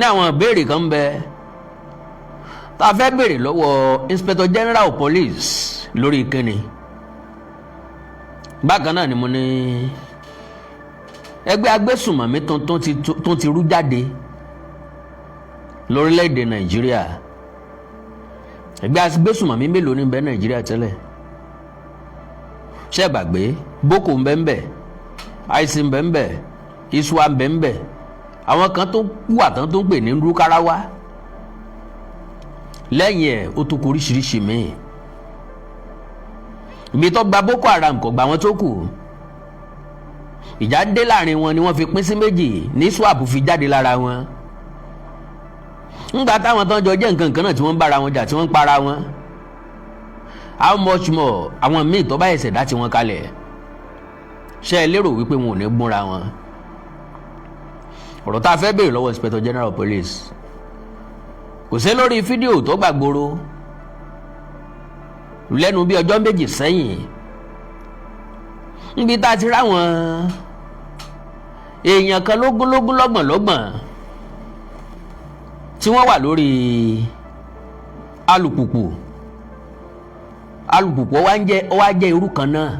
Ní àwọn ìbéèrè kan ń bẹ tá a fẹ́ béèrè lọ́wọ́ Inspector General of Police lórí kíni. Bákan náà ni mo ní ẹgbẹ́ agbésùnmọ̀mí tuntun tó ti rú jáde lórílẹ̀‐èdè Nàìjíríà. Ẹgbẹ́ agbésùnmọ̀mí mélòó ní bẹ Nàìjíríà tẹ́lẹ̀? Ṣé gbàgbé Boko ń bẹ ń bẹ, ISIS ń bẹ ń bẹ, ISWAP ń bẹ ń bẹ, àwọn kan tó wà tán tó ń pè ní Rúkàráwá. Lẹ́yìn ẹ̀, ó tún kó oríṣiríṣi míì. Ibi tó gba Boko Haram kò gba wọn tó kù, ìjà dé láàrin wọn ni wọ́n fi pín sí méjì, ní ISWAP fi jáde lára wọn. Ńgbà táwọn tó ń jọ jẹ́ nǹkan kan náà tí wọ́n ń bára wọn jà, tí wọ́n ń para wọn, how much more àwọn míì tó bá ẹsẹ̀ dá tiwọn kalẹ̀? Ṣé ẹ lérò wípé wọn ò ní gbúnra wọn? Ọ̀rọ̀ tá a fẹ́ béèrè lọ́wọ́ Inspector General of Police kò sí lórí fídíò tó gbàgbóró lẹ́nu bí ọjọ́ 2 sẹ́yìn, níbi tá a ti ráwọn èèyàn kan lógúnlógún, lọ́gbọ̀n lọ́gbọ̀n tí wọ́n wà lórí alùpùpù. Alùpùpù ó wá ń jẹ́, ó wá jẹ́ irú kan náà,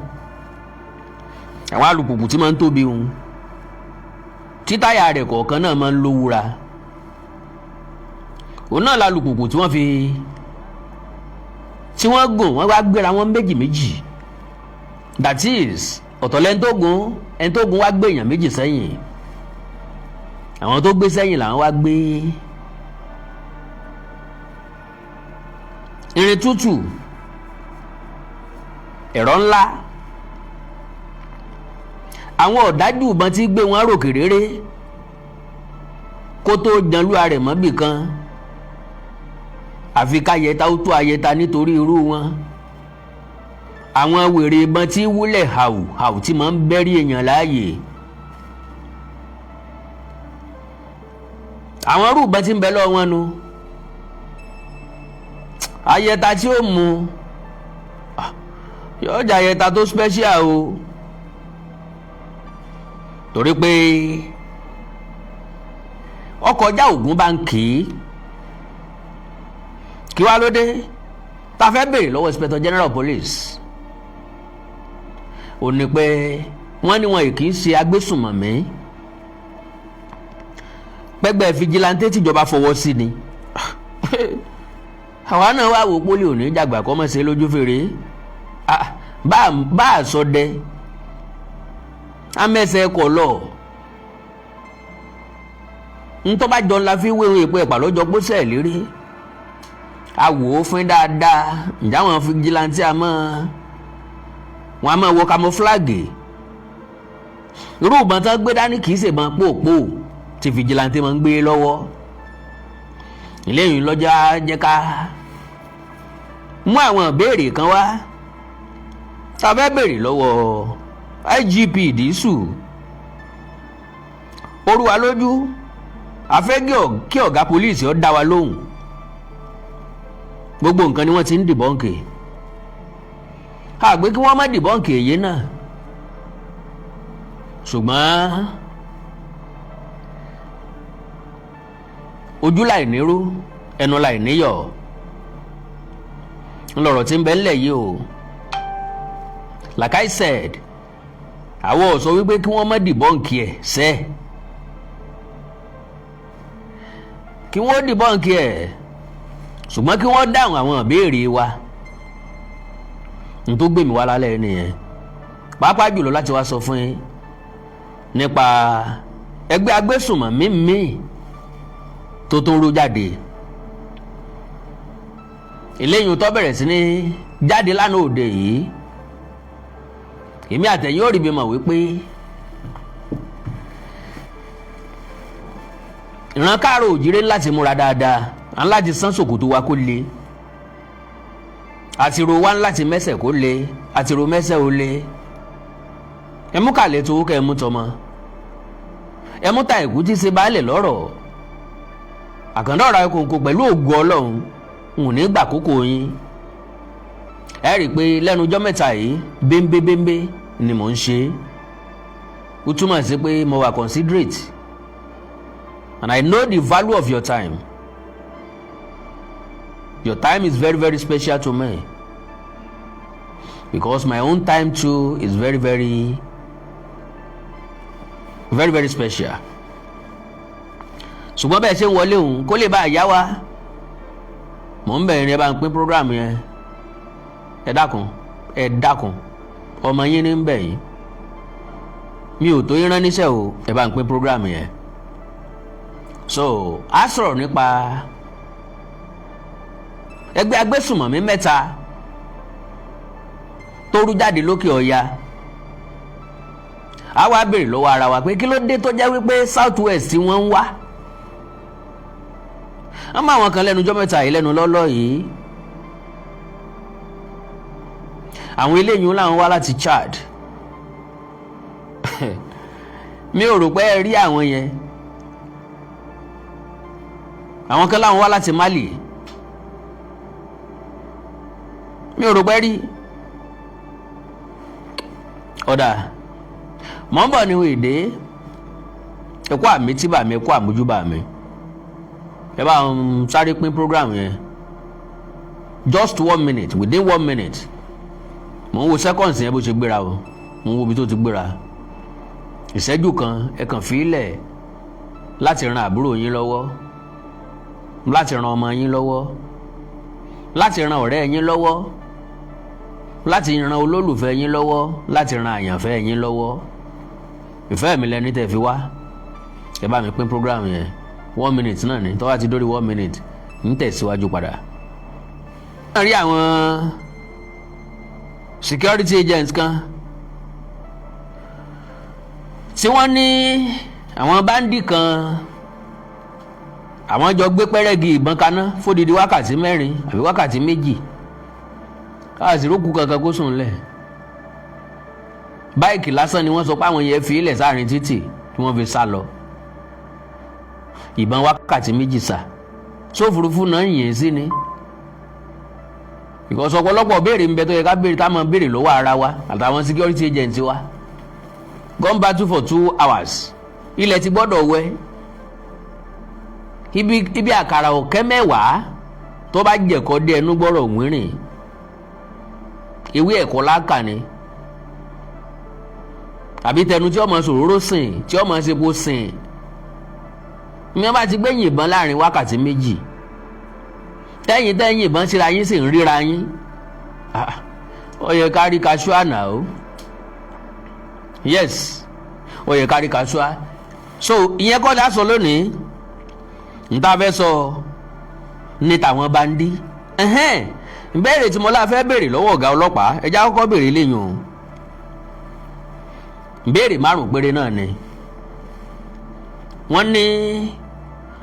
àwọn alùpùpù tí máa ń tóbi hun, tí táyà rẹ̀ kọ̀ọ̀kan náà máa ń lówúra. Òun náà lálùpùpù tí wọ́n fi tí wọ́n gùn. Wọ́n wá gbéra wọn méjì méjì, that is, ọ̀tọ̀ lẹ́ni tó gùn, ẹni tó gùn wá gbé èèyàn méjì sẹ́yìn. Àwọn tó gbé sẹ́yìn làwọn wá gbé irin tútù, ẹ̀rọ ńlá, àwọn ọ̀dájú ìbọn tí gbé wọn ròkè réré kó tó janlúwa rẹ̀ mọ́bì kan, àfi káyẹta ó tó ayẹta nítorí irú wọn. Àwọn wèrè ìbọn tí wúlẹ̀ hàù hàù, tí máa ń bẹ́rí èèyàn láàyè, àwọn irú ìbọn tí ń bẹ lọ́wọ́ wọn nu. Ayẹta tí ó mú yóò jẹ́ ayẹta tó special o, torí pé ọkọjá ògùn bá ń kì í. Kí wá ló dé tá a fẹ́ béèrè lọ́wọ́ Inspector General of Police? Ó ní pé wọ́n ní wọn kì í ṣe agbésùnmọ̀mí, pẹ́gbẹ́ fìjìláńtẹ́ tìjọba fọwọ́ sí ni. Àwa náà wá wò pólì òní jàgbà kọ́ mọ̀ sí lójú fèrè bá a sọ dẹ amẹ́sẹ̀ kọ̀ lọ. Ntọ́ bá jọ ńlá fi wéwèé èpo ẹ̀pà lọ́jọ́ pósẹ̀ lérí. A wò ó fín dáadáa. Ǹjẹ́ àwọn fìjìláńtì àmọ́ wọn a máa wọ camouflage? Irú ìbọn tán gbé dání kì í ṣèbọn pòpò tí fìjìláńtì máa ń gbé lọ́wọ́. Eléyìí lọ́jà jẹ́ ká mú àwọn ìbéèrè kan wá tá a fẹ́ béèrè lọ́wọ́ IGP Disu. Orúwa lójú, a fẹ́ kí ọ̀gá pólíìsì ó dá wa lóhùn. Gbogbo nǹkan ni wọ́n ti ń debunk. Àgbé kí wọ́n má debunk èyí náà, ṣùgbọ́n ojú láì nírú, ẹnu láì níyọ̀ ńlọrọ̀ tí ń bẹ ńlẹ̀ yìí o. Like I said, àwọn ò sọ wípé kí wọ́n má debunk ẹ̀ sẹ́, kí wọ́n debunk ẹ̀, ṣùgbọ́n kí wọ́n dáhùn àwọn ìbéèrè wa. N tó gbé mi wá lálẹ́ nìyẹn, pàápàá jùlọ láti wá sọ fún yín nípa ẹgbẹ́ agbésùnmọ̀mí míì tó tún rú jáde, eléyìí tó bẹ̀rẹ̀ sí ní jáde lánàá òde yìí. Èmi àtẹ̀yìn ò rí bí mọ̀ wípé ìran káàró òjìrè láti múra dáadáa, à ń láti sán ṣòkòtò wa kó le, àtìrò wa ń láti mẹ́sẹ̀ kó le, àtìrò mẹ́sẹ̀ ó le. Ẹ mú kàlẹ́ tó kẹ́ ẹ mú tọmọ, ẹ mú ta ìkú tí ṣe baálẹ̀ lọ́rọ̀. Àkàndá ọ̀rọ̀ ayọ̀kọ̀ǹkọ̀ pẹ̀lú ògùn Ọlọ́run n ò ní gbà kókó yín. Ẹ rí i pé lẹ́nu ọjọ́ mẹ́ta yìí, béńbébéńbé ni mò ń ṣe. Ó túmọ̀ sí pé mo wà considerate. And I know the value of your time. Your time is very, very special to me because my own time too is very, very, very, very special. Ṣùgbọ́n bẹ́ẹ̀ ṣe ń wọlé òun kó lè bá a yá wa, mò ń bẹ̀rẹ̀, ẹ bá ń pín program yẹn. Ẹ dákun, ẹ dákun, ọmọ yín ní ń bẹ̀ yín, mi ò tó yín rán níṣẹ́ o. Ẹ bá ń pín program yẹn. So a sọ̀rọ̀ nípa ẹgbẹ́ agbésùmọ̀mí mẹ́ta tó rú jáde lókè ọya. A wá béèrè lọ́wọ́ ara wa pé kí ló dé tó jẹ́ wípé South West tí wọ́n ń wá. Wọ́n mọ àwọn kan lẹ́nu ọjọ́ mẹ́ta yìí, lẹ́nu lọ́lọ́ yìí. Àwọn eléyìí làwọn wá láti Chad. Mi ò rò pé ẹ rí àwọn yẹn. Àwọn kan láwọn wá láti Mali. Mi ò rò pé rí. Ọ̀dà mọ̀ ń bọ̀ ní ìdè ẹ̀kọ́ àmì tí bà mí, ẹ̀kọ́ àmójúbà mi. Ẹ bá ń sáré pín program yẹn, just one minute, within one minute. Mò ń wo seconds yẹn bó ṣe gbéra o, mò ń wo ibi tó ti gbéra. Ìṣẹ́jú kan ẹ kàn fi lẹ̀ láti ran àbúrò yín lọ́wọ́, láti ran ọmọ yín lọ́wọ́, láti ran ọ̀rẹ́ yín lọ́wọ́, láti ran olólùfẹ́ yín lọ́wọ́, láti ran àyànfẹ́ yín lọ́wọ́. Ìfẹ́ mi lẹni tẹ́ fi wá. Ẹ bá mi pín program yẹn. One minute náà ni. Tó bá ti dórí one minute, ń tẹ̀síwájú padà. Wọ́n rí àwọn security agents kan tí wọ́n ní àwọn bandit kan, àwọn jọ gbé pẹ́rẹ́gì ìbọn kaná fódìdí wákàtí 4 àbí wákàtí 2. Káàsì rókù kankan kó sùn lẹ̀. Bike lásán ni wọ́n sọ pé àwọn yẹn fi ilẹ̀ sáàrin títì tí wọ́n fi sá lọ. Ìbọn wákàtí 2 sà sófurufú náà yìn sí ni, because ọ̀pọ̀lọpọ̀ béèrè ń bẹ tó yẹ ká béèrè, tá a máa béèrè lọ́wọ́ ara wa àtàwọn security agents wa. Gun battle for 2 hours, ilẹ̀ ti gbọ́dọ̀ wẹ̀. Ibi àkàrà ọ̀kẹ́ 10 tó bá jẹ̀kọ́ dé ẹnu gbọ́rọ̀ wínrìn, ewé ẹ̀kọ́ láǹkà ni àbí tẹnu tí ọmọ sòróró sìn, tí ọmọ sepo sìn ní. Wọ́n bá ti gbé yìnbọn láàrin wákàtí 2, tẹ́yìn tẹ́yìn ìbọn síra yín sì ń ríra yín, ó yẹ ká rí kaṣú àná o. Yes, ó yẹ ká rí kaṣú. So ìyẹn kọ́ la sọ lónìí. N ta fẹ́ sọ ní tàwọn bandit. Ìbéèrè tí mo lá fẹ́ béèrè lọ́wọ́ ọ̀gá ọlọ́pàá, ẹja kọ́kọ́ béèrè lẹ́yìn o. Ìbéèrè márùn péré náà ni. Wọ́n ní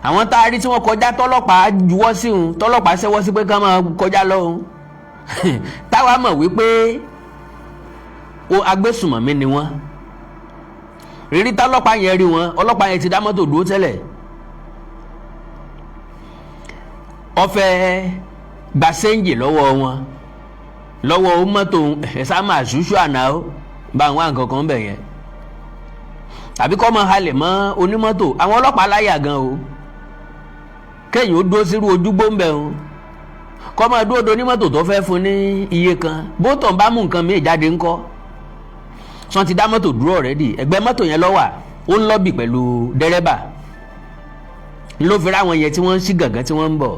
àwọn tá a rí tí wọ́n kọjá, tọ́lọ́pàá juwọ́ sí òun, tọ́lọ́pàá ṣẹ́wọ́ sí pé ká máa kọjá lọ́hùn, táwa mọ̀ wípé o agbésùmọ̀mí ni wọ́n. Rírí tọ́lọ́pàá yẹn rí wọn, ọlọ́pàá yẹn ti dá mọ́tò dúró tẹ́lẹ̀, ó fẹ́ gba séǹjì lọ́wọ́ wọn, lọ́wọ́ mọ́tò. Ẹ̀ sá máa ṣùṣù àná ó bá àwọn nǹkan kan bẹ̀ yẹn, tàbí kọ́ máa halẹ̀ mọ́ onímọ́tò. Àwọn ọlọ́pàá láyà gan o. Kéèyàn ó dúró sírú ojúgbó ń bẹ̀ o, kọ́ máa dúró de onímọ́tò tó fẹ́ fún ní iye kan, bótọ̀ ń bá mú nǹkan míì jáde ńkọ́? Sọ́n ti dá mọ́tò dúró already, ẹgbẹ́ mọ́tò yẹn ló wà, ó ń lọ́bì pẹ̀lú dẹ́rẹ́bà ló fi ráwọn yẹn tí wọ́n ń ṣí gàngán tí wọ́n ń bọ̀.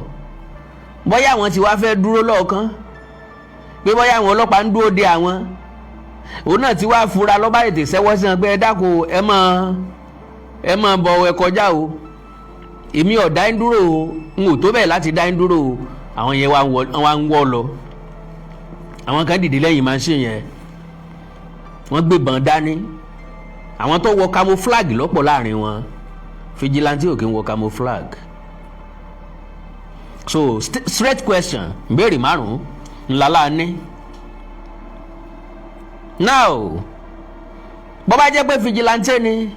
Bóyá àwọn ti wá fẹ́ dúró lọ́ọ̀kan pé bóyá àwọn ọlọ́pàá ń dúró de àwọn, òun náà ti wá fura lọ́ba ètè sẹ́wọ́ sí wọn pé ẹ dákun, ẹ máa bọ̀, ẹ kọjá o, èmi ò dá ń dúró o, n ò tó bẹ́ẹ̀ láti dá ń dúró o. Àwọn yẹn wá ń wọ́ lọ. Àwọn kan dìde lẹ́yìn machine yẹn, wọ́n gbébọn dání. Àwọn tó wọ camouflage lọ́pọ̀ láàrin wọn. Vigilante ò kí ń wọ camouflage. So straight question, ìbéèrè márùn-ún ńlá la ní. Now, bó bá jẹ́ pé vigilante ni,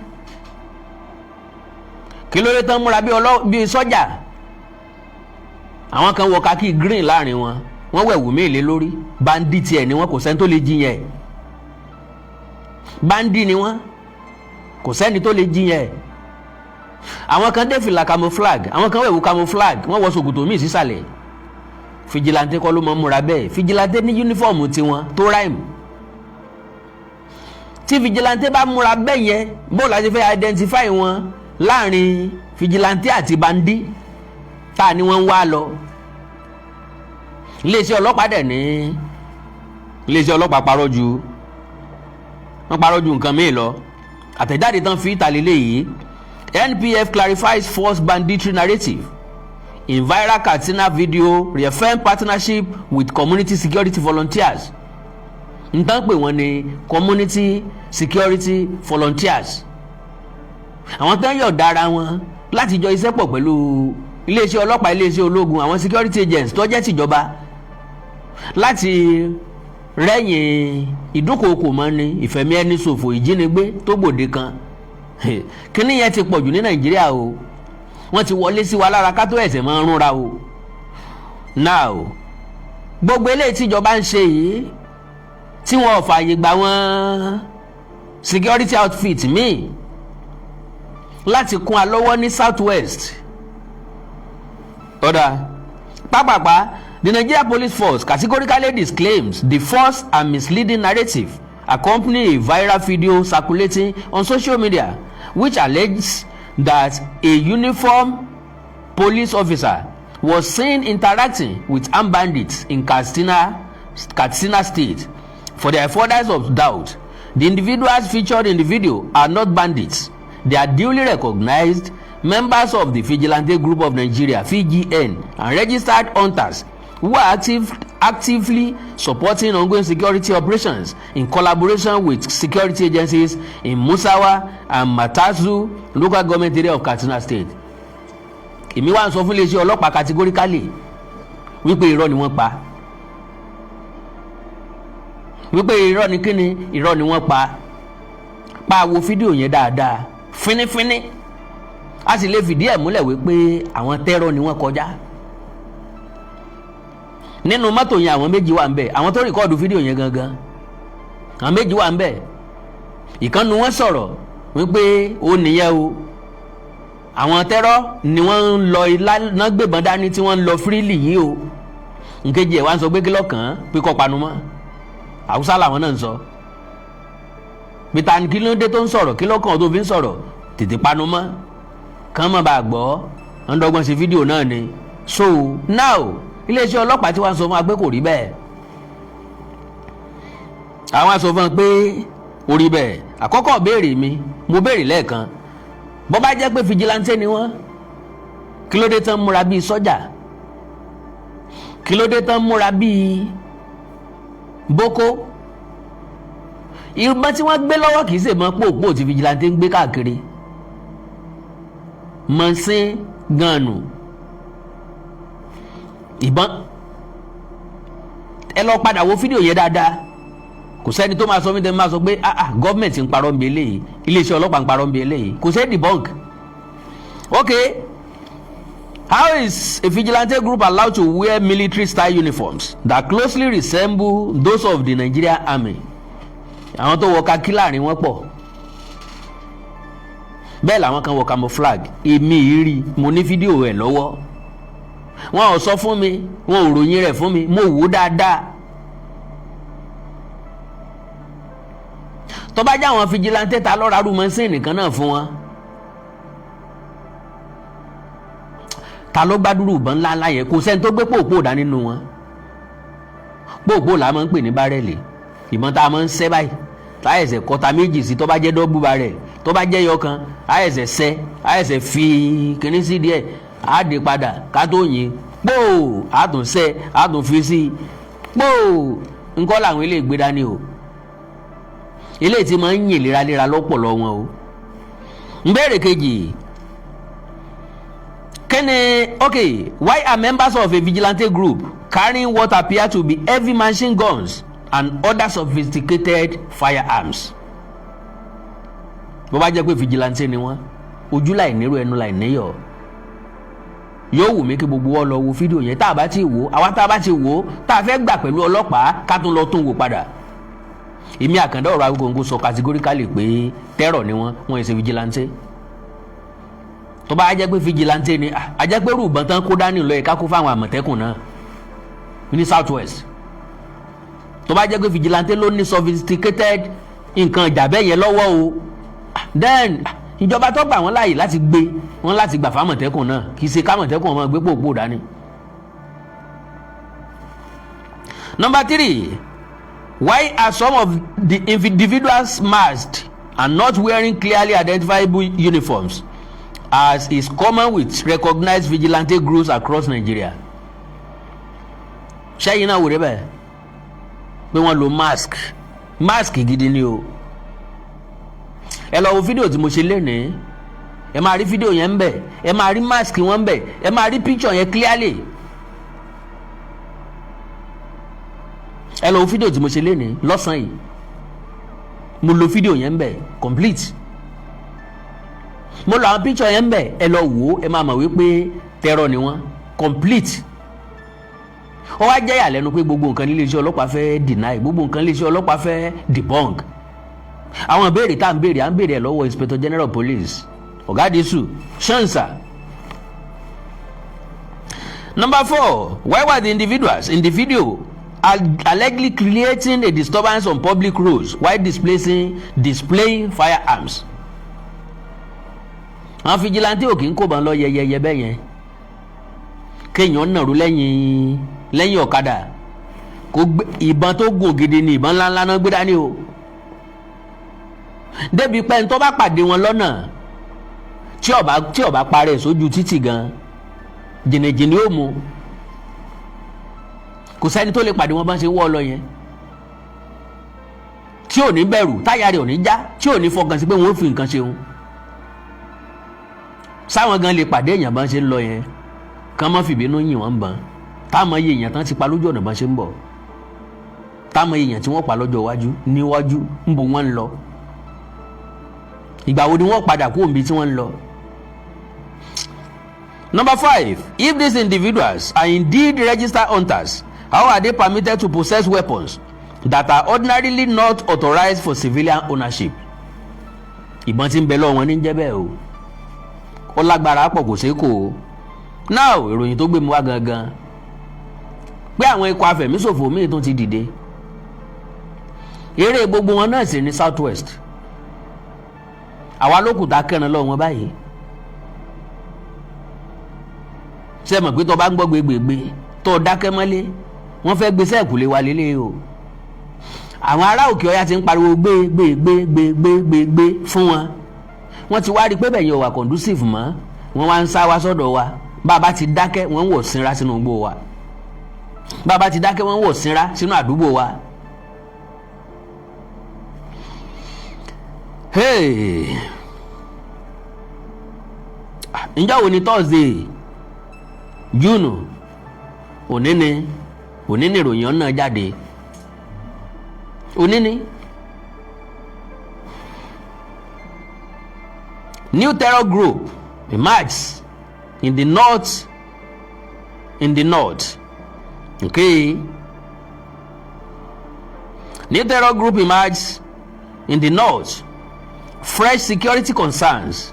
kí ló dé tán múra bí sọ́jà? Àwọn kan wọ kakí green láàrin wọn, wọ́n wẹ̀wù míì lé lórí. Bandit ẹ̀ ni wọ́n, kò sẹ́ni tó lè jiyàn ẹ̀. Bandit ni wọ́n, kò sẹ́ni tó lè jiyàn ẹ̀. Àwọn kan dé fìlà camouflage, àwọn kan wẹ̀wù camouflage, wọ́n wọ ṣòkòtò míì sísàlẹ̀. Vigilante kọ́ ló mọ̀ múra bẹ́ẹ̀. Vigilante ní uniform tiwọn tó rhyme. Tí vigilante bá múra bẹ́ẹ̀ yẹn, bó la ṣe fẹ́ identify wọn láàrin vigilante àti bandit tá a ní wọ́n ń wá lọ? Iléeṣẹ́ ọlọ́pàá dẹ̀ ní, iléeṣẹ́ ọlọ́pàá parọ́ ju, wọ́n parọ́ ju nǹkan míì lọ. Àtẹ̀jáde tán fi ìta lélẹ̀ yìí: "NPF clarifies false banditry narrative in viral Katsina video, reaffirm partnership with community security volunteers." Nǹkan pè wọ́n ní community security volunteers, àwọn tó ń yọ̀ǹda ara wọn láti jọ iṣẹ́ pọ̀ pẹ̀lú iléeṣẹ́ ọlọ́pàá, iléeṣẹ́ ológun, àwọn security agents tó jẹ́ tìjọba, láti rẹ́yìn ìdúnkòokò mọ́ni, ìfẹ̀mí ẹni ṣòfò, ìjínigbé tó gbòde kan. Kíní yẹn ti pọ̀jù ní Nàìjíríà o. Wọ́n ti wọlé sí wa lára ká tó ẹ̀sẹ̀ máa ń rúnra o. Now, gbogbo eléyìí tíjọba ń ṣe yìí, tí wọn ò fààyè gbà wọ́n security outfit míì láti kún a lọ́wọ́ ní South West. Ọ̀dà pápápá, the Nigeria Police Force categorically disclaims the false and misleading narrative accompanying a viral video circulating on social media, which alleges that a uniformed police officer was seen interacting with armed bandits in Katsina State. For the avoidance of doubt, the individuals featured in the video are not bandits. They are duly recognized members of the Vigilante Group of Nigeria, VGN, and registered hunters who are actively supporting ongoing security operations in collaboration with security agencies in Musawa and Matazu Local Government Area of Katsina State. Èmi wá ń sọ fún iléeṣẹ́ ọlọ́pàá categorically wípé irọ́ ni wọ́n pa, wípé irọ́ ni kíni, irọ́ ni wọ́n pa. Pa wo fídíò yẹn dáadáa fínífíní, a sì lè fìdí ẹ̀ múlẹ̀ wípé àwọn terror ni wọ́n kọjá nínú mọ́tò yẹn. Àwọn méjì wà ń bẹ̀, àwọn tó record fídíò yẹn gangan, àwọn méjì wà ń bẹ̀. Ìkànnì wọn sọ̀rọ̀ wípé ó nìyẹn o, àwọn terror ni wọ́n ń lọ iná gbébọn dání tí wọ́n ń lọ freely yìí o. Nkéjì ẹ̀ wá ń sọ pé kí lọ́kàn pé kọ́ panu mọ́. Haúsá làwọn náà ń sọ pété, kí ló dé tó ń sọ̀rọ̀? Kí lọ́kàn tó fi ń sọ̀rọ̀? Tètè panu mọ́ kàn mọ́ bá gbọ́. Ń dọ́gbọ́n ṣe fídíò náà ni. So now, iléeṣẹ́ ọlọ́pàá tí wọ́n sọ fún wa pé kò rí bẹ́ẹ̀. Àwọn sọ fún wa pé ó rí bẹ́ẹ̀. Àkọ́kọ́ béèrè mi, mo béèrè lẹ́ẹ̀kan: bó bá jẹ́ pé vigilante ni wọ́n, kí ló dé tán múra bíi sọ́jà? Kí ló dé tán múra bíi boko? Ìbọn tí wọ́n gbé lọ́wọ́ kì í ṣe mọ́ pòpò tí vigilante ń gbé káàkiri, machine gun ìbọn. Ẹ lọ padà wo fídíò yẹn dáadáa. Kò sẹ́ni tó máa sọ mí tẹ́ máa sọ pé ah ah, gọ́ọ̀mẹ̀ntì ń parọ́ ń bi eléyìí, iléeṣẹ́ ọlọ́pàá ń parọ́ ń bi eléyìí. Kò sẹ́ debunk. Okay, how is a vigilante group allowed to wear military style uniforms that closely resemble those of the Nigerian Army? Àwọn tó wọ kakí láàrin wọn pọ̀, bẹ́ẹ̀ làwọn kan wọ camouflage. Èmi rí, mo ní fídíò ẹ̀ lọ́wọ́. Wọn ò sọ fún mi, wọn ò ròyìn rẹ̀ fún mi, mo wò ó dáadáa. Tó bá jẹ́ àwọn vigilante, ta lọ́ra rú machine nìkan náà fún wọn? Ta ló gbádùrú ìbọn ńlá ńlá yẹn? Kò sẹ́ni tó gbé pòpò dání nínú wọn. Pòpò là máa ń pè ní barrel, ìbọn tá a máa ń sẹ́ báyìí, táyẹ̀sẹ̀ kọta méjì sí. Tó bá jẹ́ double barrel, tó bá jẹ́ yọkan, àyẹ̀sẹ̀ sẹ́, àyẹ̀sẹ̀ fi kíní sí díẹ̀, á dé padà ká tó yìn pòó, á tún sẹ́, á tún fi sí pòó. Ńkọ́ làwọn eléyìí gbé dání o, eléyìí tí máa ń yìn léraléra lọ́pọ̀lọ́ wọn o. Ìbéèrè kejì kíni? Okay, why are members of a vigilante group carrying what appear to be heavy machine guns and other sophisticated firearms? Bó bá jẹ́ pé vigilante ni wọ́n, ojú láì nírú, ẹnu láì níyọ̀. Yóò wù mí kí gbogbo wọn lọ wo fídíò yẹn. Tá a bá ti wò, àwa tá a bá ti wò, tá a fẹ́ gbà pẹ̀lú ọlọ́pàá, ká tún lọ tún wò padà. Èmi Àkàndá ọ̀rọ̀ Awikonko sọ categorically pé terror ni wọ́n, wọ́n ṣe vigilante. Tó bá jẹ́ pé vigilante ni, a jẹ́ pé rúùbọ̀n tán kó dání lọ ẹ̀ka kó fáwọn Àmọ̀tẹ́kùn náà ní South West. Tó bá jẹ́ pé vigilante ló ní sophisticated nǹkan ìjà bẹ́ẹ̀ yẹn lọ́wọ́ o, then ìjọba tó gbà wọ́n láàyè láti gbé wọ́n láti gbà fámọ̀tẹ́kùn náà, kì í ṣe kámọ̀tẹ́kùn ọmọ gbé pòpò dání. Number three, why are some of the individuals masked and not wearing clearly identifiable uniforms, as is common with recognized vigilante groups across Nigeria? Ṣẹ́yìn náà wò débẹ̀ pé wọ́n lo mask, mask gidi ni o. Ẹ lọ wo fídíò tí mo ṣe lénìí, ẹ máa rí fídíò yẹn ń bẹ̀, ẹ máa rí mask wọn ń bẹ̀, ẹ máa rí picture yẹn clearly. Ẹ lọ wo fídíò tí mo ṣe lénìí lọ́sàn-án yìí, mo lo fídíò yẹn ń bẹ̀ complete, mo lo àwọn picture yẹn ń bẹ̀. Ẹ lọ wò ó, ẹ máa mọ̀ wípé terror ni wọ́n complete. Ó wá jẹ́ ìyàlẹ́nu pé gbogbo nǹkan nílé iṣẹ́ ọlọ́pàá fẹ́ deny, gbogbo nǹkan nílé iṣẹ́ ọlọ́pàá fẹ́ debunk. Àwọn ìbéèrè tá à ń béèrè, à ń béèrè ẹ̀ lọ́wọ́ Inspector General Police, Ọ̀gá Disu Shansa. Number four, why were the individuals in the video allegedly creating a disturbance on public roads while displaying firearms? Àwọn vigilante ò kì í kó bọn lọ yẹyẹyẹ bẹ́ẹ̀ yẹn, kéèyàn nàró lẹ́yìn lẹ́yìn ọ̀kadà kó gbé ìbọn tó gùn gidi ni, ìbọn ńláńlá náà gbé dání o, débi pé ẹni tó bá pàdé wọn lọ́nà tí ó bá parẹ́ sójú títì gan, jìnnìjìnnì ó mú. Kò sẹ́ni tó lè pàdé wọn bá ń ṣe wọ́ ọ lọ yẹn tí ò ní bẹ̀rù, táyà rẹ̀ ò ní já, tí ò ní fọkàn sí pé wọ́n ó fi nǹkan ṣe òun. Sáwọn gan lè pàdé èèyàn bá ń ṣe ń lọ yẹn, kán má fìbínú yìn wọ́n ń bàn, táwọn iye èèyàn tán ti pa lójú ọ̀nà bá ṣe ń bọ̀, táwọn èèyàn tí wọ́n pa lọ́jọ́ iwájú níwájú ń bo wọ́n ń lọ, ìgbà wo ni wọ́n padà kú òǹbí tí wọ́n ń lọ. Number five, if these individuals are indeed registered hunters, how are they permitted to possess weapons that are ordinarily not authorized for civilian ownership? Ìbọn tí ń bẹ lọ́wọ́ wọn ní jẹ́ bẹ́ẹ̀ o, ó lágbára pọ̀, kò ṣeé kó o. Now, ìròyìn tó gbé mi wá gangan pé àwọn ikọ̀ afẹ̀míṣòfò míì tún ti dìde. Eré gbogbo wọn náà sì ní South West. Àwa lókùtà kẹrin lọ́wọ́ wọn báyìí. Ṣé mọ̀ pé tó bá ń gbọ́ gbégbègbè tó dákẹ́ mọ́lé, wọ́n fẹ́ gbé sẹ́ẹ̀kù lé wa lélẹ̀ o. Àwọn ará òkè ọya ti ń pariwo gbé gbé gbé gbé gbé gbé gbé fún wọn. Wọ́n ti wá rí i pé bẹ̀yìn ò wà conducive mọ́, wọ́n wá ń sá wá sọ́dọ̀ wa. Bá a bá ti dákẹ́, wọ́n ń wọ̀ sínra sínú igbó wa. Bá a bá ti dákẹ́, wọ́n ń wọ̀ sínra sínú àdúgbò wa. Hey! Ǹjọ́ wo ni Thursday, June? Òní ni, òní ni ìròyìn ọ̀nà jáde, òní ni. New terror group emerges in the north, in the north. Okay, new terror group emerges in the north. Fresh security concerns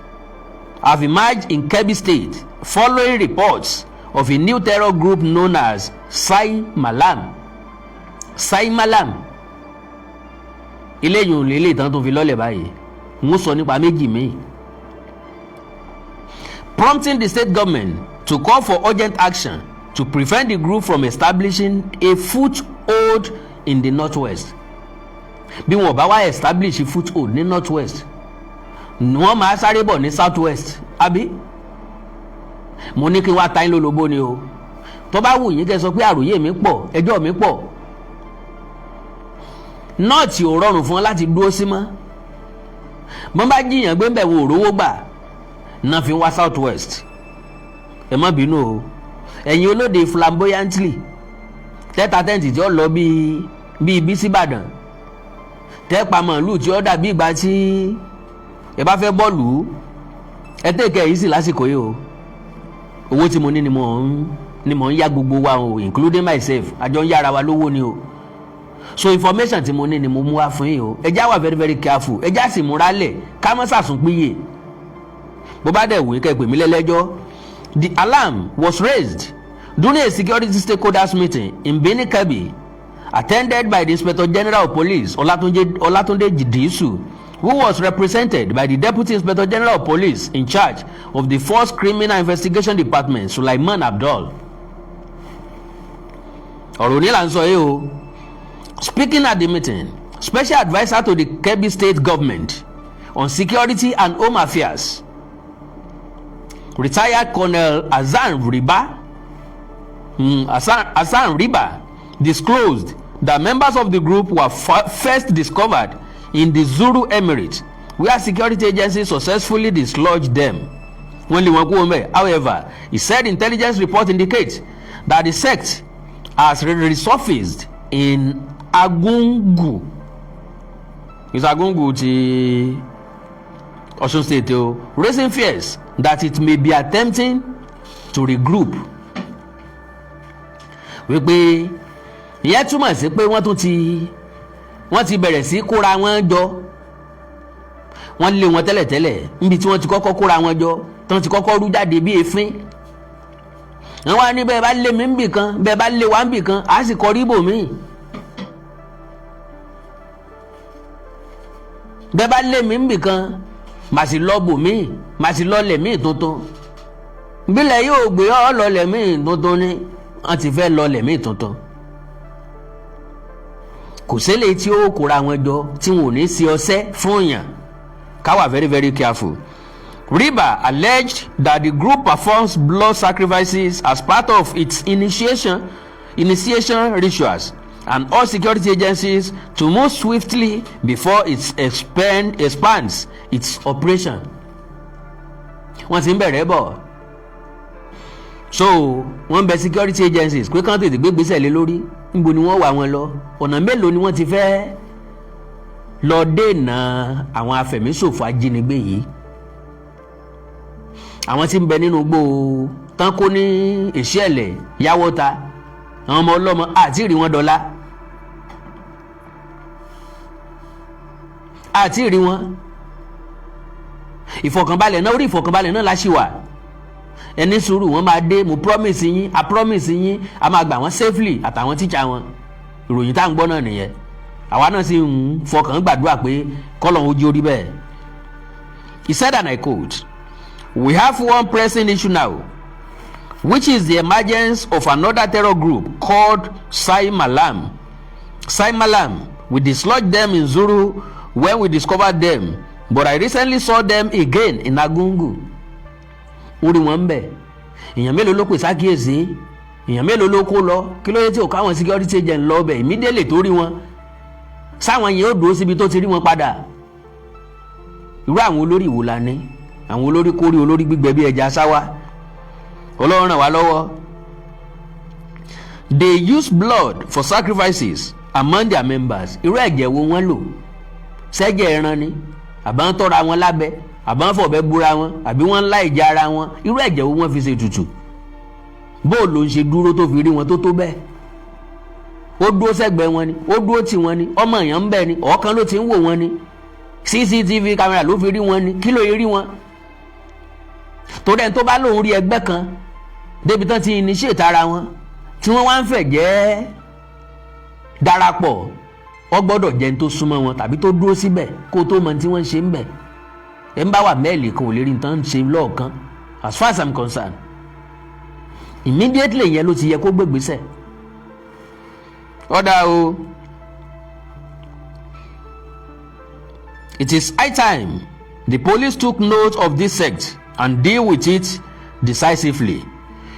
have emerged in Kebbi State following reports of a new terror group known as Sai Malam. Sai Malam. Eléyìí ò lè lè tán tó fi lọ́lẹ̀ báyìí, ń sọ nípa méjì míì, prompting the state government to call for urgent action to prevent the group from establishing a foothold in the northwest. Bí wọn bá wá establish foothold ní northwest, wọ́n máa sáré bọ̀ ní southwest, àbí? Mo ní kí n wá ta yín lólobó ni o. Tó bá wù yín, kẹ́ sọ pé àròyé mi pọ̀, ẹjọ́ mi pọ̀. North ò rọrùn fún wọn láti dúró sí mọ́. Bọ́n bá jiyàn gbé ń bẹ̀, wọn ò rówó gbà náà fi wá south west. Ẹ má bínú o, ẹ̀yin olóde flamboyantly tẹ́ta tẹ́ǹtì tí ó lọ bíi bíi bí síbàdàn, tẹ́pa màálù tí ó dàbí ìgbà tí ẹ bá fẹ́ bọ́ọ̀lù. Ẹ tẹ̀kẹ́ yìí sì lásìkò yìí o. Owó tí mo ní ni mò ń yá gbogbo wa o, including myself. Àjọ ń yára wa lówó ni o. So information tí mo ní ni mo mú wá fún yín o. Ẹ já wà very very careful, ẹ já sì múra lẹ̀ ká má sàsùnpìyè. Bó bá dẹ̀ wí, kẹ́ pè mí lẹ́lẹ́jọ́. The alarm was raised during a security stakeholders meeting in Birnin Kebbi, attended by the Inspector General of Police, Olatunde Disu, who was represented by the Deputy Inspector General of Police in charge of the Force Criminal Investigation Department, Sulaiman Abdul. Ọ̀rọ̀ òní là ń sọ yìí o. Speaking at the meeting, Special Adviser to the Kebbi State Government on Security and Home Affairs, retired Colonel Hassan Riba, disclosed that members of the group were first discovered in the Zuru Emirate, where security agencies successfully dislodged them. Wọ́n lé wọn kúrò ńbẹ̀. However, he said intelligence report indicates that the sect has resurfaced in Argungu. It's Argungu ti Ọ̀ṣun State o, raising fears that it may be attempting to regroup. Wípé ìyẹn túmọ̀ sí pé wọ́n ti bẹ̀rẹ̀ sí kóra wọn jọ. Wọ́n lé wọn tẹ́lẹ̀tẹ́lẹ̀ níbi tí wọ́n ti kọ́kọ́ kóra wọn jọ, tí wọ́n ti kọ́kọ́ rú jáde bí èéfín. Wọ́n wá ní bẹ́ẹ̀ bá lé mi níbì kan, bẹ́ẹ̀ bá lé wa níbì kan, á sì kọrí ibòmíì. Bẹ́ẹ̀ bá lé mi níbì kan, màá sì lọ bòmíì, màá sì lọlẹ̀ míì tuntun. Bílẹ̀ yóò gbé ọ lọlẹ̀ míì tuntun ni. Wọ́n ti fẹ́ lọlẹ̀ míì tuntun. Kò sẹ́lẹ̀ tí ó kóra wọn jọ tí wọn ò ní sí ọsẹ́ fún yàn. Ká wà very, very careful. Riba alleged that the group performs blood sacrifices as part of its initiation rituals and all security agencies to move swiftly before it expands its operation. Wọ́n ti ń bẹ̀rẹ̀ bọ̀, so wọ́n ń bẹ security agencies pé kán tètè gbé gbèsè lé lórí. Níbo ni wọ́n wà wọn lọ? Ọ̀nà mélòó ni wọ́n ti fẹ́ lọ dènà àwọn afẹ̀míṣòfò ajínigbé yìí, àwọn tí ń bẹ nínú igbó tán kó ní Ìṣẹ̀lẹ̀ Yàwọ́ta, àwọn ọmọ ọlọ́mọ àti ìrì wọn dọ́là àti ìrì wọn? Ìfọ̀kànbalẹ̀ náà, orí ìfọ̀kànbalẹ̀ náà la ṣì wà. Ẹni sùúrù, wọn máa dé. Mo promise yín, a promise yín, a máa gbà wọ́n safely àtàwọn tíṣà wọn. Ìròyìn tá à ń gbọ́ náà nìyẹn. Àwa náà sì ń fọkàn gbàdúrà pé kọ́lọ̀ ojú orí bẹ́ẹ̀. He said, and I quote, "We have one pressing issue now, which is the emergence of another terror group called Sai Malam. Sai Malam, we dislodged them in Zuru when we discovered them, but I recently saw them again in Argungu." Orí wọn ń bẹ̀. Èèyàn mélòó ló pè sákìyèsí? Èèyàn mélòó ló kó lọ? Kí ló dé tí ò káwọn security agent lọ bẹ̀ immediately tó rí wọn? Sáwọn yẹn ó dúró síbi tó ti rí wọn padà? Irú àwọn olórí ìwò la ní? Àwọn olórí kórí, olórí gbígbẹ bí ẹja sáwá. Ọlọ́run ràn wá lọ́wọ́. They use blood for sacrifices among their members. Irú ẹ̀jẹ̀ wo wọ́n lò? Sẹ́jẹ̀ ẹran ni, àbá ń tọ́ra wọn lábẹ́, àbá ń fọ̀bẹ búra wọn, àbí wọ́n ń lá ìjà ara wọn? Irú ẹ̀jẹ̀ wo wọ́n fi ṣe tutù? Bó ló ń ṣe dúró tó fi rí wọn tó tó bẹ́ẹ̀? Ó dúró sẹ́gbẹ̀ẹ́ wọn ni, ó dúró tì wọn ni, ọmọ èèyàn ń bẹ ni, ọ̀ọ́kan ló ti ń wò wọn ni, CCTV camera ló fi rí wọn ni, kí ló yẹ rí wọn? Torí ẹni tó bá lóun rí ẹgbẹ́ kan débi tán ti initiate ara wọn, tí wọ́n wá ń fẹ̀ jẹ́ darapọ̀, wọ́n gbọ́dọ̀ jẹ́ ní tó súnmọ́ wọn tàbí tó dúró síbẹ̀ kó tó mọ tí wọ́n ń ṣe ń bẹ̀. Ẹ̀ ń bá wà mẹ́ẹ̀lì kan ò lè rí nǹkan ṣe lọ́ọ̀kan. As far as I'm concerned, immediately yẹn ló ti yẹ kó gbégbèsè. Ọ̀dà o. It is high time the police took note of this sect and deal with it decisively.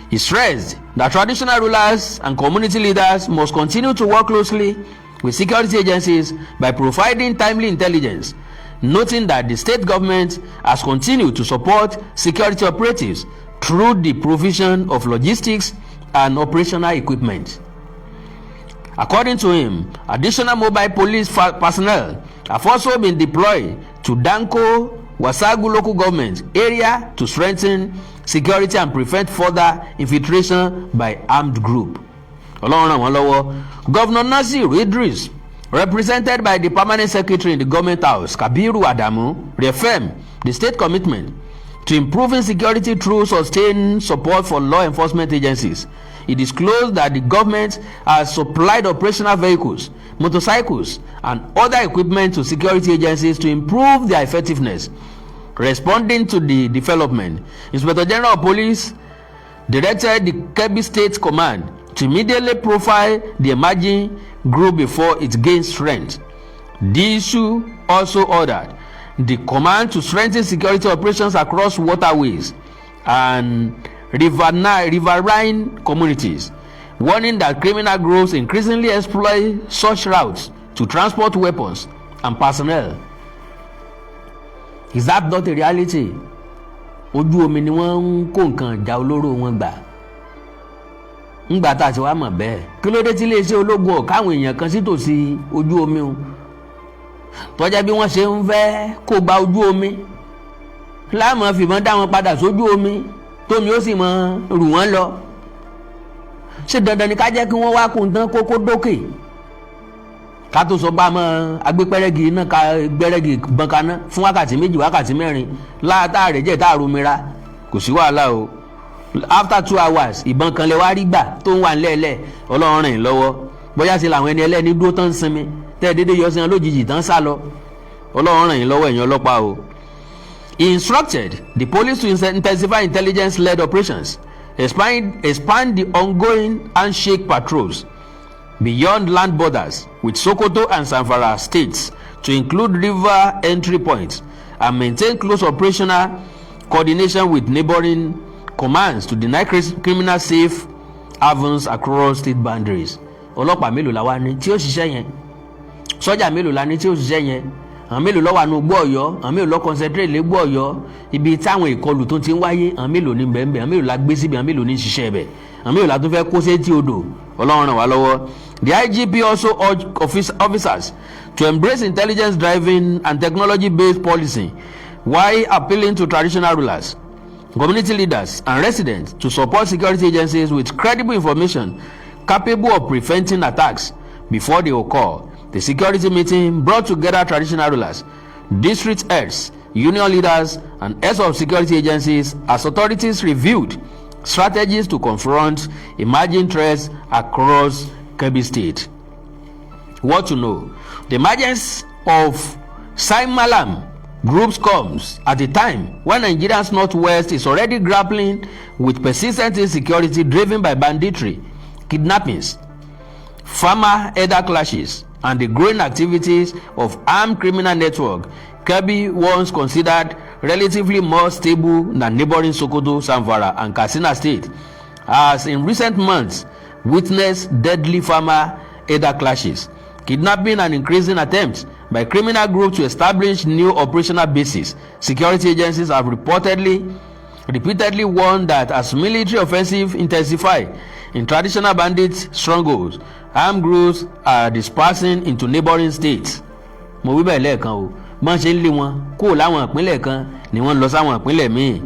He stressed that traditional rulers and community leaders must continue to work closely with security agencies by providing timely intelligence, noting that the state government has continued to support security operatives through the provision of logistics and operational equipment. According to him, additional mobile police personnel have also been deployed to Danko Wasagu Local Government Area to strengthen security and prevent further infiltration by armed group. Ọlọ́run ràn wọ́n lọ́wọ́. Governor Nasir Idris, represented by the permanent secretary in the Government House, Kabiru Adamu, reaffirmed the state commitment To improving security through sustained support for law enforcement agencies. He disclosed that the government has supplied operational vehicles, motorcycles, and other equipment to security agencies to improve their effectiveness. Responding to the development, Inspector General of Police directed the Kebbi State Command to immediately profile the emerging group before it gains strength. The issue also ordered the command to strengthen security operations across waterways and riverine communities, warning that criminal groups increasingly exploit such routes to transport weapons and personnel. Is that not a reality? Ojú omi ni wọ́n ń kó nǹkan ìjà olóró wọn gbà. Ńgbà tá a ti wá mọ̀ bẹ́ẹ̀, kí ló dé tí iléeṣẹ́ ológun ọ̀ káwọn èèyàn kan sítòsí ojú omi o, tọ́jà bí wọ́n ṣe ń fẹ́ kó gba ojú omi, láàmú fìbọn dá wọn padà sójú omi, tómi ó sì mọ rù wọ́n lọ? Ṣé dandan ni ká jẹ́ kí wọ́n wá kó tán kókó dókè ká tó sọ bá mọ́ agbépẹ́rẹ́gì iná ká gbẹ́rẹ́gì bọ́n kaná fún wákàtí 2, wákàtí 4 látàrí jẹ́ tá a romira? Kò sí wàhálà o. After 2 hours, ìbọn kan lè wá rí gbà tó ń wà nílẹ̀ẹ́lẹ̀. Ọlọ́run rìn lọ́wọ́, bóyá sí làwọn ẹni ẹlẹ́ni dúró tán ń sinmi, tẹ́ ẹ dédé yọ sí wọn lójijì tán sá lọ. Ọlọ́run ràn yín lọ́wọ́, ẹ̀yin ọlọ́pàá o. He instructed the police to intensify intelligence-led operations, expand the ongoing handshake patrols beyond land borders with Sokoto and Zamfara states to include river entry points, and maintain close operational coordination with neighboring commands to deny criminal safe havens across state boundaries. Ọlọ́pàá mélòó la wá ní tí ó ṣiṣẹ́ yẹn? Sọ́jà mélòó la ní tí ó ṣiṣẹ́ yẹn? Àwọn mélòó ló wà ní Igbó Ọ̀yọ́? Àwọn mélòó ló concentrate légbó Ọ̀yọ́, ibi táwọn ìkọlù tó ti ń wáyé? Àwọn mélòó ní bẹ́ẹ̀? Àwọn mélòó la gbé síbi? Àwọn mélòó ní ṣiṣẹ́ bẹ̀? Àwọn mélòó la tún fẹ́ kó sétí odò? Ọlọ́run ràn wá lọ́wọ́. The IGP also urged officers to embrace intelligence driven and technology based policing, while appealing to traditional rulers, community leaders and residents to support security agencies with credible information capable of preventing attacks before they occur. The security meeting brought together traditional rulers, district heads, union leaders, and heads of security agencies as authorities reviewed strategies to confront emerging threats across Kebbi State. What to know? The emergence of Saimalam groups comes at a time when Nigeria's northwest is already grappling with persistent insecurity driven by banditry, kidnappings, farmer herder clashes, and the growing activities of armed criminal network. Kebbi, once considered relatively more stable than neighboring Sokoto, Zamfara, and Katsina State, has in recent months witnessed deadly farmer herder clashes, kidnapping, and increasing attempts by criminal groups to establish new operational bases. Security agencies have reportedly repeatedly warned that as military offensive intensify in traditional bandit strongholds, armed groups are dispersing into neighboring states. Mo wí bẹ́ẹ̀ lẹ́ẹ̀kan o, bọ́n ṣe ń lé wọn kúrò láwọn ìpínlẹ̀ kan ni wọ́n ń lọ sáwọn ìpínlẹ̀ míì,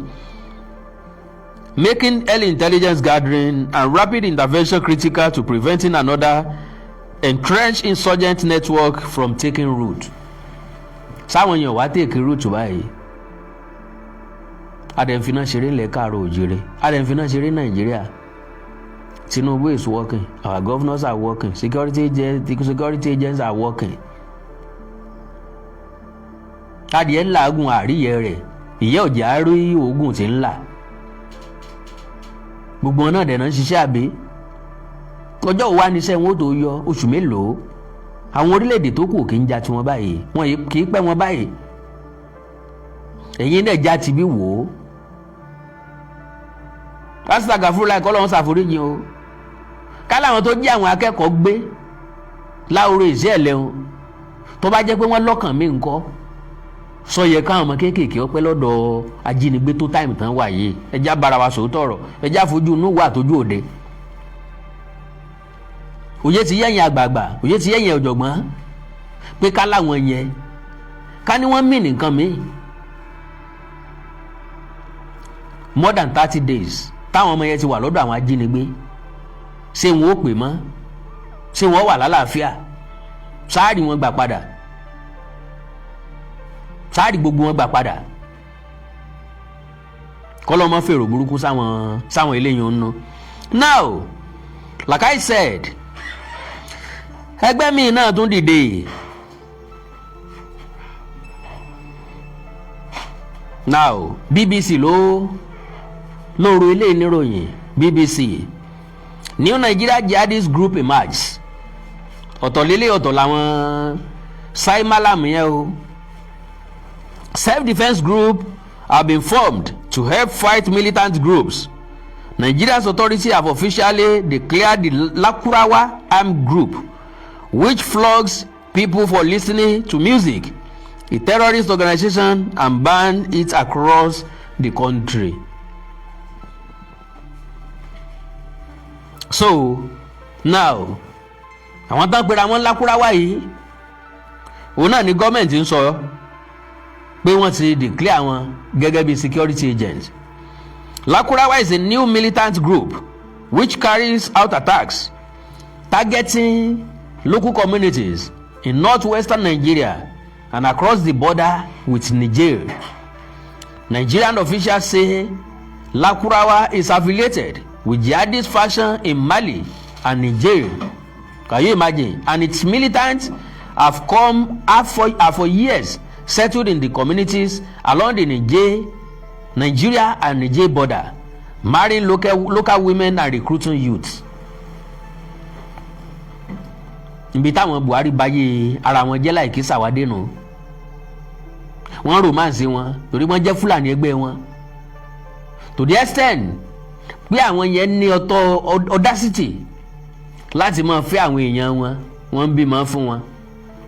making early intelligence gathering and rapid intervention critical to preventing another entrenched insurgent network from taking root. Sáwọn èèyàn wá take root báyìí, adẹ̀nfiná ṣeré ńlẹ̀ káàró òjìrè, adẹ̀nfiná ṣeré Nàìjíríà. Tinubu is working, our governors are working, security agents are working. Adìẹ ń làágùn àríyẹ rẹ̀, ìyẹ́ òjì á rí oògùn tí ń là. Gbogbo wọn náà dẹ̀ náà ń ṣiṣẹ́ àbí ọjọ́ wo wá níṣẹ́ wọn ó tó yọ? Oṣù mélòó? Àwọn orílẹ̀-èdè tó kù kì í ja tiwọn báyìí, wọn kì í pẹ́ wọn báyìí. Ẹ̀yin náà já tibí wò ó. Pásítọ̀ Gàfúrú láì kọ́ lọ́wọ́n ṣàforíjì o, ká láwọn tó jí àwọn akẹ́kọ̀ọ́ gbé láwùrọ̀ ìṣe ẹ̀lẹ́hùn, tó bá jẹ́ pé wọ́n lọ́kàn mí ńkọ́, sọ yẹ káwọn ọmọ kéékèèké ọpẹ́ lọ́dọ̀ ajínigbé tó time tán wà yìí? Ẹjá bára wa sòótọ́ ọ̀rọ̀, ẹjá fojú inú wà tójú òde. Òye ti yẹ̀yìn àgbààgbà, òye ti yẹ̀yìn ọ̀jọ̀gbọ́n pé ká láwọn yẹn, ká ní wọ́n mì nǹkan míì. More than 30 days táwọn ọmọ yẹn ti wà lọ́dọ̀ àwọn ajínigbé, ṣé wọn ó pè mọ́? Ṣé wọn wà lálàáfíà? Sáàrì wọn gbà padà? Sáàrì gbogbo wọn gbà padà? Kọ́lọ́mọ́ fèrò burúkú sáwọn eléyìí ń nu. Now, like I said, ẹgbẹ́ mi náà tún dìde. Now, BBC ló lóru ilé ìníròyìn BBC, New Nigeria Jihadist Group emerges. Ọ̀tọ̀ lélẹ̀, ọ̀tọ̀ làwọn Sai Malam yẹn o. Self-defense group have been formed to help fight militant groups. Nigeria's authorities have officially declared the Lakurawa armed group, which flogs people for listening to music, a terrorist organization, and banned it across the country. So now, àwọn tán pera wọn Lakurawa yìí, òun náà ni gọ́ọ̀mẹ̀ntì ń sọ pé wọ́n ti declare wọn gẹ́gẹ́ bí security agents. Lakurawa is a new militant group which carries out attacks targeting local communities in northwestern Nigeria and across the border with Niger. Nigerian officials say Lakurawa is affiliated with jihadist faction in Mali and Niger. Can you imagine? And its militants have for years settled in the communities along the Niger, Nigeria and Niger border, marrying local women and recruiting youths. Ibi táwọn Buhari báyé ara wọn jẹ́ láìkí sàwádé nù, wọ́n romance wọn torí wọ́n jẹ́ Fúlàní ẹgbẹ́ wọn, to the extent pé àwọn yẹn ní ọ̀tọ̀ audacity láti máa fẹ́ àwọn èèyàn wọn, wọ́n ń bímọ fún wọn.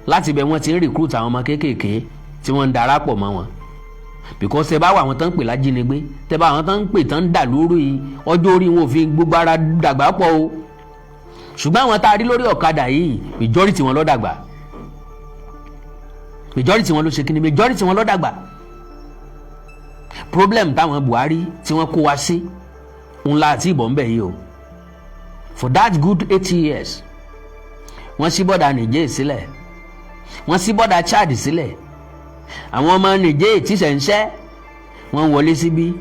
Láti ibẹ̀, wọ́n ti ń recruit àwọn ọmọ kéékèèké tí wọ́n ń darapọ̀ mọ́ wọn, because ẹ bá wà àwọn tán ń pè lájínigbé, tẹ bá àwọn tán ń pè tán ń dà lórí, ọjọ́ orí wọn ò fi gbogbo ara dàgbà pọ̀ o. Ṣùgbọ́n àwọn tá a rí lórí ọ̀kadà yìí, majority wọn ló dàgbà. Majority wọn ló ṣe kíni? Majority wọn ló dàgbà. Problem táwọn Buhari tí wọ́n kó wa sí ńlá àti ìbọn ń bẹ̀ yìí o. For that good 8 years, wọ́n ṣí border Niger sílẹ̀, wọ́n ṣí border Chad sílẹ̀. Àwọn ọmọ Niger tíṣẹ̀ ń ṣẹ́, wọ́n wọlé síbí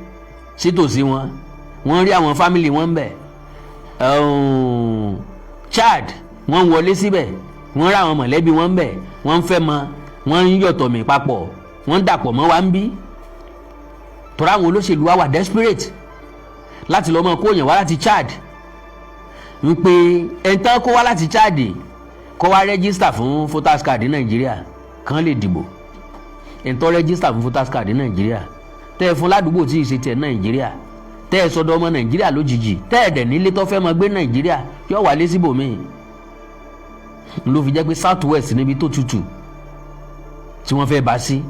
sítòsí wọn, wọ́n rí àwọn family wọn ń bẹ̀. Chad, wọ́n wọlé síbẹ̀, wọ́n rí àwọn mọ̀lẹ́bí wọn ń bẹ̀, wọ́n ń fẹ́ mọ, wọ́n ń yọ̀tọ̀ mí papọ̀, wọ́n ń dàpọ̀ mọ́ wa ń bí tọ́ra. Àwọn olóṣèlú wa wà desperate láti lọ́ọ́ mọ kó yẹn wá láti Chad, wípé ẹ̀ńtán kó wá láti Chad kó wá register fún voters card ní Nàìjíríà kán lè dìbò. Ẹ̀ńtán register fún voters card ní Nàìjíríà, tẹ́ ẹ fún ládùúgbò tí ì ṣe tiẹ̀ Nàìjíríà, tẹ́ ẹ sọdọ̀ ọmọ Nàìjíríà lójijì, tẹ́ ẹ dẹ̀ nílé tó fẹ́ mọ gbé Nàìjíríà, yóò wálé síbòmíì. Ló fi jẹ́ pé South West níbi tó tutù tí wọ́n fẹ́ bá sí.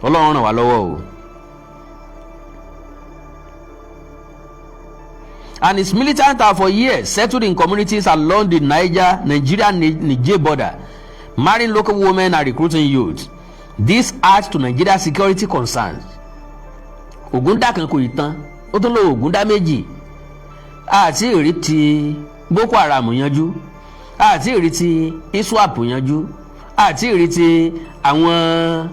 Ọlọ́run ràn wá lọ́wọ́ o. And its militants have for years settled in communities along the Niger Nigeria Niger border, marrying local women and recruiting youths. This adds to Nigeria's security concerns. Ògúndà kan kò ì tán, ó tún lọ Ògúndà méjì. Àti ìrí ti Boko Haram yanjú, àti ìrí ti ISWAP yanjú, àti ìrí ti àwọn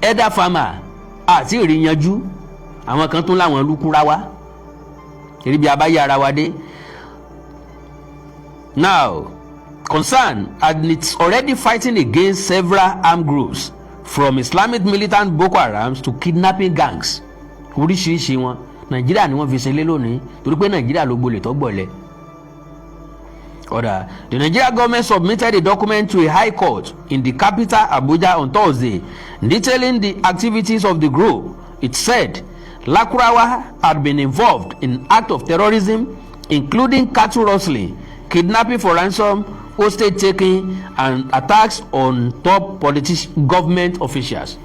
elder farmer, àti ìrí yanjú. Àwọn kan tún láwọn Lukurawa eré bí abáyé ara wa dé. Now, concern, and it's already fighting against several armed groups, from Islamic militant Boko Haram to kidnapping gangs. Oríṣiríṣi wọn, Nàìjíríà ni wọ́n fi ṣe lé lónìí, torí pé Nàìjíríà ló gbolè tó gbọ̀lẹ̀. Order. The Nigeria government submitted a document to a high court in the capital, Abuja, on Thursday, detailing the activities of the group. It said Lakurawa had been involved in acts of terrorism, including cattle rustling, kidnapping for ransom, hostage taking, and attacks on top government officials.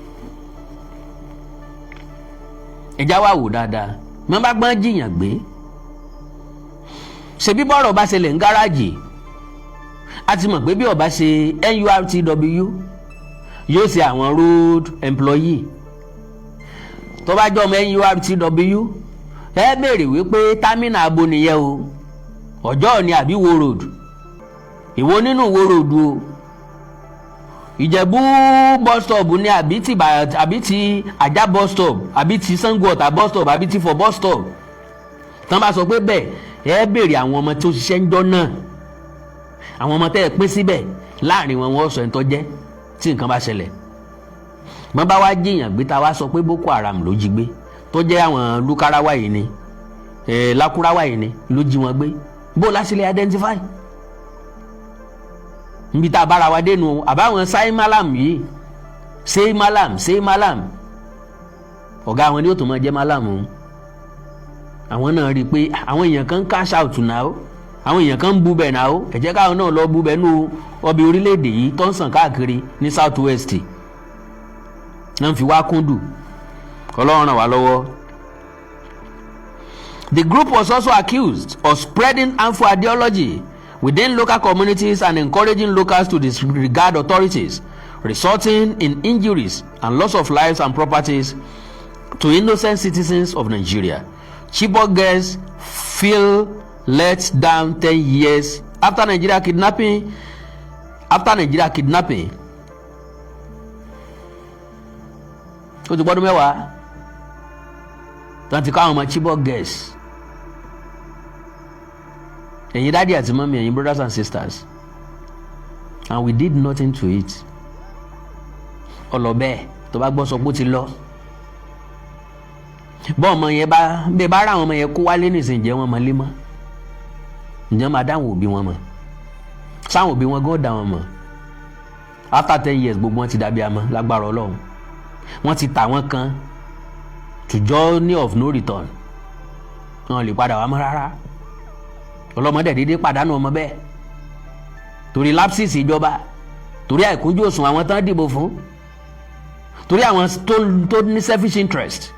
Ìjà wa wò dáadáa, wọ́n bá gbọ́n jiyàn gbé, ṣebí bọ́rọ̀ bá ṣẹlẹ̀ ń gáràjì, a ti mọ̀ pé bí ó bá ṣe NURTW, yóò ṣe àwọn road employee. Tó bá jọ ọmọ NURTW, ẹ béèrè wípé terminal abo nìyẹn o, Ọjọ́ ni àbí Wo Road? Ìwo nínú Wo Road o? Ìjẹ̀bú bus stop ní, àbí ti, àbí ti Ajah bus stop, àbí ti Sango Ọ̀tà bus stop, àbí ti Ifọ̀ bus stop. Tán bá sọ pé bẹ́ẹ̀, ẹ béèrè àwọn ọmọ tó ṣiṣẹ́ ń jọ́ náà, àwọn ọmọ tẹ́ ẹ pín síbẹ̀ láàrin wọn, wọ́n sọ ẹni tó jẹ́. Tí nǹkan bá ṣẹlẹ̀, bọ́n bá wá jiyàn gbé, ta wá sọ pé Boko Haram ló jí gbé, tó jẹ́ àwọn Lukarawa yìí ni, Lakurawa yìí ni ló jí wọn gbé, bó láti lè identify níbi tá a bára wa dénú? Àbáwọn sáì malam yìí, ṣé malam, ṣé malam, ọ̀gá àwọn ni ó tún máa jẹ́ malam o. Àwọn náà rí i pé àwọn èèyàn kan ń cash out náà o, àwọn èèyàn kan ń bú bẹ̀ náà o. Ẹ jẹ́ káwọn náà lọ bú bẹ̀ nú ọbẹ̀ orílẹ̀-èdè yìí tó ń sàn káàkiri ní South West náà, fi wá kúndùn. Ọlọ́run ràn wá lọ́wọ́. The group was also accused of spreading harmful ideology within local communities and encouraging locals to disregard authorities, resulting in injuries and loss of lives and properties to innocent citizens of Nigeria. Chibok girls feel let down 10 years after Nigeria kidnapping. After Nigeria kidnapping, ó ti gbọ́dún 10 tí wọ́n ti kọ́ àwọn ọmọ Chibok girls. Ẹ̀yin daddy àti mummy, ẹ̀yin brothers and sisters, and we did nothing to it. Ọlọ́bẹ̀ tó bá gbọ́ sọ pé ó ti lọ, bọ́ ọmọ yẹn bá bẹ́ẹ̀ bá rà, àwọn ọmọ yẹn kó wálé nìsín, jẹ́ wọn mọ́ lé mọ́? Ǹjẹ́ máa dáhùn òbí wọn mọ̀? Sáwọn òbí wọn gan dá wọn mọ̀? After 10 years, gbogbo wọn ti dàbí amọ̀ lágbára Ọlọ́run. Wọ́n ti tà wọ́n kan to journey of no return, wọn lè padà wá mọ́ rárá. Ọlọ́mọdé dédé pàdánù ọmọ bẹ́ẹ̀ torí lapses ìjọba, torí àìkúnjú òṣùwọ̀n àwọn tán dìbò fún, torí àwọn tó ní selfish interest,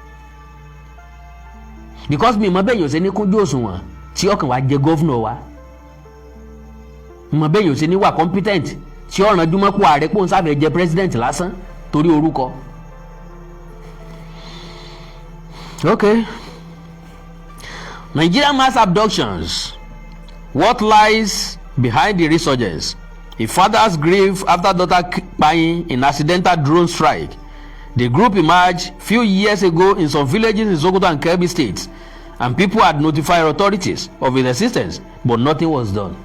because mi mọ bẹ́ẹ̀ yóò ṣe ní kúnjú òṣùwọ̀n tí ọkàn wa jẹ governor wa, mọ bẹ́ẹ̀ yóò ṣe ní wà competent tí ọ̀ràn jùmọ̀pọ̀ ààrẹ pòun sáfẹ́ jẹ president lásán torí orúkọ. Okay. Nigerian mass abductions. What lies behind the resurgence? A father's grief after daughter dying in accidental drone strike. The group emerged few years ago in some villages in Sokoto and Kebbi states, and people had notified authorities of its existence, but nothing was done.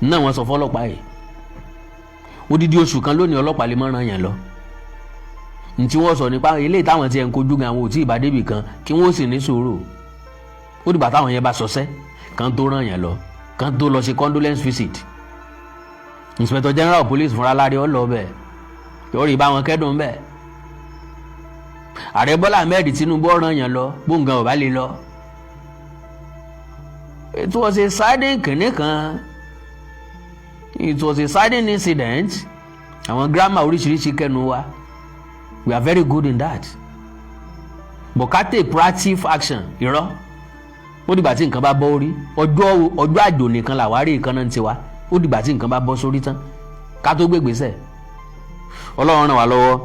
Náà wọ́n sọ fọlọ́pàá yìí, odidi oṣù kan lónìí, ọlọ́pàá lè mọ́ràn yẹn lọ. Ntí wọ́n sọ nípa ilé táwọn tiẹ̀ ń kojú gan, àwọn ò tí ì bá débì kan, kí wọ́n sì ní sùúrù. Ó dìgbà táwọn yẹn bá sọsẹ́ kan tó ràn yẹn lọ, kan tó lọ ṣe condolence visit. Inspector General of Police fúnra láre ọ lọ bẹ́ẹ̀, yóò rí báwọn kẹ́dùn bẹ́ẹ̀. Ààrẹ Bọ́lá Ahmed Tinubu ọ̀ràn yẹn lọ gbóǹgàn ò bá lè lọ. It was a sudden kìnní kan, it was a sudden incident. Àwọn grammar oríṣiríṣi kẹnu wa, we are very good in that, but ká take proactive action, irọ́. Ó dìgbà tí nǹkan bá bọ́ orí ọjọ́ ọjọ́ àjò nìkan làwárí ìkànnà tiwa. Ó dìgbà tí nǹkan bá bọ́ sórí tán ká tó gbégbèsè. Ọlọ́run ràn wá lọ́wọ́.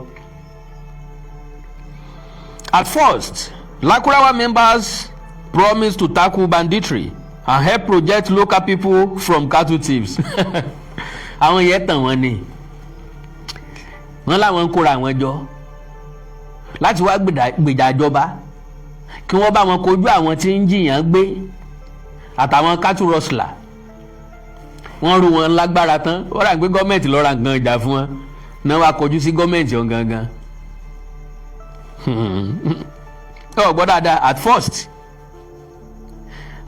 At first, Lakurawa members promised to tackle banditry and help protect local people from cattle thieves. Àwọn yẹn tàn wọ́n ni, wọ́n láwọn ń kóra àwọn jọ láti wá gbèjà ìjọba, kí wọ́n bá wọn kojú àwọn tí ń jìyàn gbé àtàwọn cattle rustler. Wọ́n rú wọn lágbára tán, wọ́n rà pé gọ́ọ̀mẹ̀ntì lọ́ọ́ ra nǹkan ìjà fún wọn náà, wá kọjú sí gọ́ọ̀mẹ̀ntì ọ̀hún gangan. Ọ gbọ́ dáadáa. At first,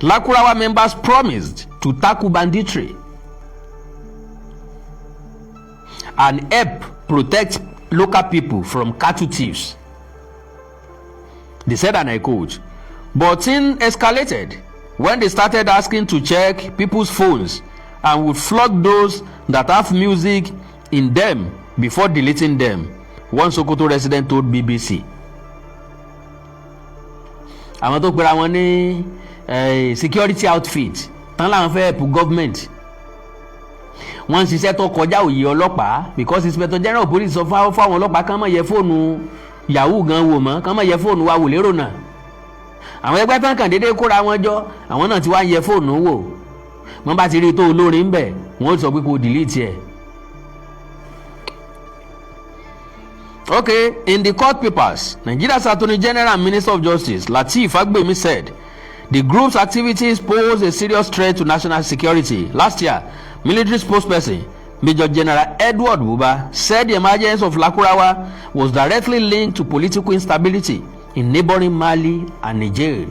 Lakurawa members promised to tackle banditry and help protect local people from cattle thieves. They said, and I quote, "But things escalated when they started asking to check people's phones and would flog those that have music in them before deleting them," one Sokoto resident told BBC. Àwọn tó pera wọn ní security outfit tán láwọn fẹ́ help government, wọ́n ń ṣiṣẹ́ tó kọjá òye ọlọ́pàá, because Inspector General of Police sọ fáwọn ọlọ́pàá kán má yẹ fóònù yahoo gan wò mọ́, kán má yẹ fóònù wa wò lérò náà. Àwọn ẹgbẹ́ tán kàn déédéé kóra wọn jọ, àwọn náà ti wá yẹ fóònù wò. Wọ́n bá ti rí i tó olórin ń bẹ̀, wọ́n ó sọ pé kó delete ẹ̀. Okay, in the court papers, Nigeria's Attorney General and Minister of Justice Lateef Fagbemi said the group's activities pose a serious threat to national security. Last year, military spokesperson Major General Edward Buba said the emergence of Lakurawa was directly linked to political instability in neighboring Mali and Niger.